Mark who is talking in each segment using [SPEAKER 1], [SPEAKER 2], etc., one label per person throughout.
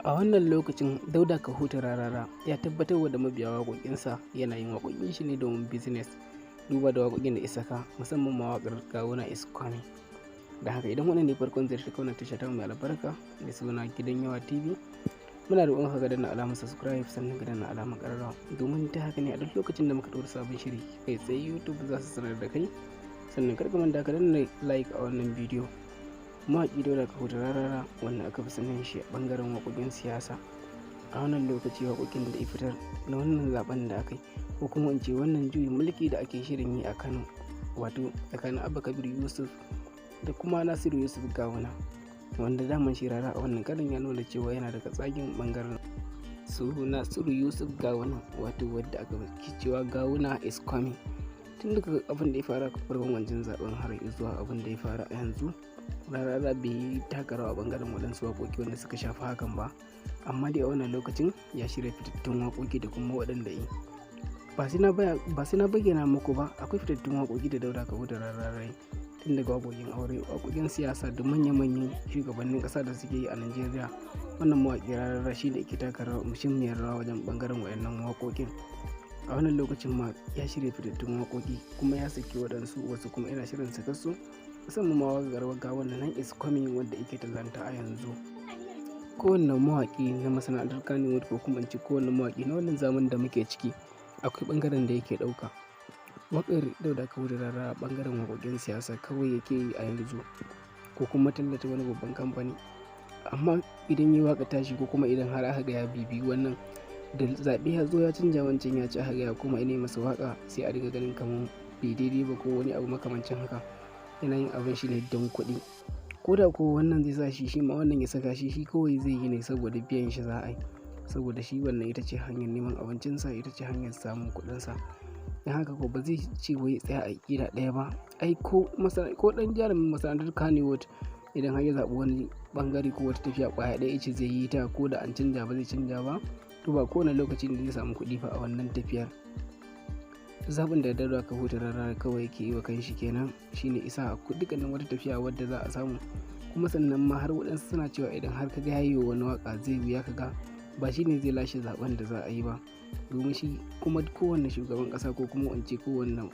[SPEAKER 1] A wannan lokacin, Dauda Kahutu Rarara ya tabbatarwa da mabiya waƙoƙinsa yana yin waƙoƙin shi ne domin business, duba da waƙoƙin da ya saka, musamman ma waƙar "Gawuna Is Coming". Da haka, idan wannan ne farkon ziyartar ka wannan tasha ta mai albarka mai suna Gidan Yawa TV, muna roƙon ka danna alamar subscribe, sannan ka danna alamar ƙararrawa, domin ta haka ne a duk lokacin da muka ɗora sabon shiri, kai tsaye YouTube za su sanar da kai. Sannan kar ka manta ka danna like a wannan bidiyo. Mawaƙi Dauda Kahutu Rarara, wanda aka fi sanin shi a ɓangaren waƙoƙin siyasa, a wannan lokaci waƙoƙin da ya fitar na wannan zaben da aka yi, ko kuma in ce wannan juyin mulki da ake shirin yi a Kano, wato tsakanin Abba Kabir Yusuf da kuma Nasiru Yusuf Gawuna, wanda daman shi Rara a wannan karin ya nuna cewa yana daga tsagin ɓangaren su Nasiru Yusuf Gawuna, wato wadda aka fi cewa "Gawuna Is Coming". Tun daga abin da ya fara farkon wancan zaben har zuwa abin da ya fara a yanzu, Rarara bai yi taka rawa a bangaren waɗansu waƙoƙi wanda suka shafi hakan ba. Amma dai a wannan lokacin ya shirya fitattun waƙoƙi da kuma waɗanda yi ba sai na bayyana muku ba. Akwai fitattun waƙoƙi da Dauda Kahutu Rarara, tun daga waƙoƙin aure, waƙoƙin siyasa da manya-manyan shugabannin ƙasa da suke yi a Najeriya. Wannan mawaƙi Rarara shi ne ke taka muhimmiyar rawa wajen bangaren waɗannan waƙoƙin. A wannan lokacin ma ya shirya fitattun waƙoƙi, kuma ya saki waɗansu, wasu kuma ina shirin saka su, musamman ma waƙar "Gawuna nan Is Coming" wanda yake tallanta a yanzu. Kowanne mawaƙi na masana'antar Kannywood, ko kuma in ce kowanne mawaƙi na wannan zamanin da muke ciki, akwai ɓangaren da yake ɗauka. Waƙar Dauda Kahutu Rarara, ɓangaren waƙoƙin siyasa kawai yake yi a yanzu, ko kuma tallata wani babban kamfani. Amma idan yi waƙa tashi, ko kuma idan har aka ga ya bibiyi wannan da zaɓe ya zo ya canja, wancan ya ci, aka ga ya koma ina masa waƙa, sai a dinga ganin kamar bai daidai ba ko wani abu makamancin haka. Yana yin abin shi ne don kuɗi. Ko da ko wannan zai sa shi, shi ma wannan ya saka shi, shi kawai zai yi ne saboda biyan shi za a yi, saboda shi wannan ita ce hanyar neman abincinsa, ita ce hanyar samun kuɗinsa. Don haka ko ba zai ce wai tsaya a ƙira ɗaya ba. Ai ko ɗan jarumin masana'antar Kannywood, idan har ya zaɓi wani ɓangare ko wata tafiya ƙwaya ɗaya ce zai yi ta, ko da an canja ba zai canja ba, to ba kowane lokaci ne zai samu kuɗi ba a wannan tafiyar. Zaɓin da Dauda Kahutu Rarara kawai yake yi wa kanshi kenan, shine isa a dukkanin wata tafiya wadda za a samu. Kuma sannan ma har waɗansu suna cewa idan har ka ga yayi wani waƙa, zai wuya ka ga ba shi ne zai lashe zaben da za a yi ba, domin shi kuma kowanne shugaban ƙasa, ko kuma in ce kowanne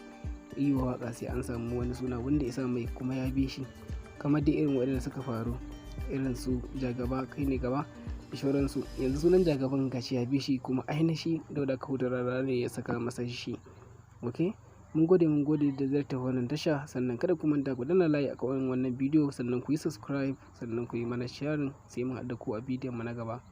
[SPEAKER 1] yi wa waƙa, sai an samu wani suna wanda ya sa mai kuma ya bi shi, kamar dai irin waɗanda suka faru, irin su "Jagaba Kai Ne Gaba" da sauransu. Yanzu sunan Jagaban gashi ya bi shi, kuma ainihi Dauda Kahutu Rarara ne ya saka masa shi. Ok, mun gode, mun gode da ziyartar wannan tasha. Sannan kada ku manta ku danna like a kan wannan bidiyo, sannan ku yi subscribe, sannan ku yi mana sharing. Sai mun haɗu da ku a bidiyon mu na gaba.